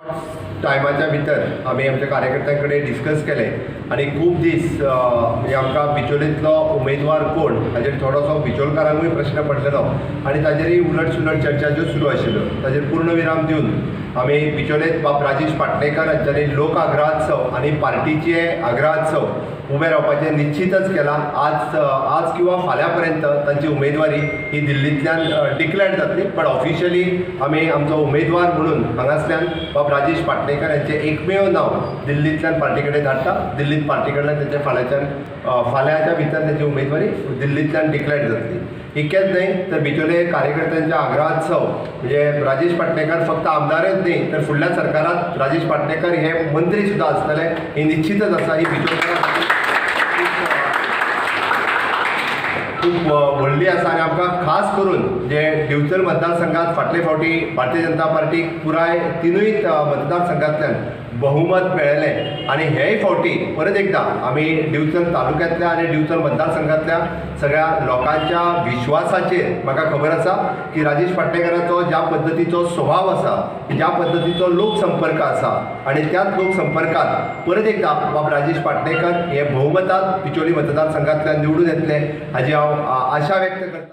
टायमाच्या भितर आमी आमच्या कार्यकर्त्यां कडेन डिस्कस केलें आनी खूब दीस म्हणजे आमकां बिचोलेंतलो उमेदवार कोण हाजेर थोडोसो बिचोलकारांकूय प्रश्न पडलेलो आनी ताजेरय उलट सुलट चर्चा ज्यो सुरू आशिल्ल्यो ताजेर पूर्णविराम दिवन आमी बिचोलेंत बाब राजेश पाटणेकर हांच्यांनी लोक आग्रहात्सव आनी पार्टीचे आग्रहात्सव उबे रावपाचें निश्चितच केलां. आज आज किंवा फाल्यां पर्यंत तांची उमेदवारी ही दिल्लींतल्यान डिक्लेअर जातली, बट ऑफिशियली आमी आमचो उमेदवार म्हणून हांगासल्यान बाब राजेश पाटणेकर हांचें एकमेव नांव दिल्लींतल्यान पार्टी कडेन धाडटा. दिल्लींत पार्टी कडल्यान तेंच्या फाल्यांच्या भितर तेंची उमेदवारी दिल्लींतल्यान डिक्लेअर जातली. इतकेंच न्हय तर बिचोले कार्यकर्त्यांच्या आग्रहात्सव म्हणजे राजेश पाटणेकर फक्त आमदारच न्हय तर फुडल्या सरकारांत राजेश पाटणेकर हे मंत्री सुद्दां आसतले ही निश्चितच आसा. ही बिचोले खूब व्हडली आसा आनी आमकां खास करून जे दिवचल मतदारसंघात फाटले फावटी भारतीय जनता पार्टीक पुराय तिनूय मतदारसंघांतल्यान बहुमत मेळ्ळें आनी हेय फावटी परत एकदां आमी दिवचल तालुक्यांतल्या आनी दिवचल मतदारसंघांतल्या सगळ्या लोकांच्या विश्वासाचेर म्हाका खबर आसा की राजेश पाटणेकराचो ज्या पद्दतीचो स्वभाव आसा, ज्या पद्दतीचो लोकसंपर्क आसा आनी त्याच लोकसंपर्कात परत एकदां बाब राजेश पाटणेकर हे बहुमतांत बिचोली मतदारसंघांतल्यान निवडून येतले हाजी हांव आशा व्यक्त करता.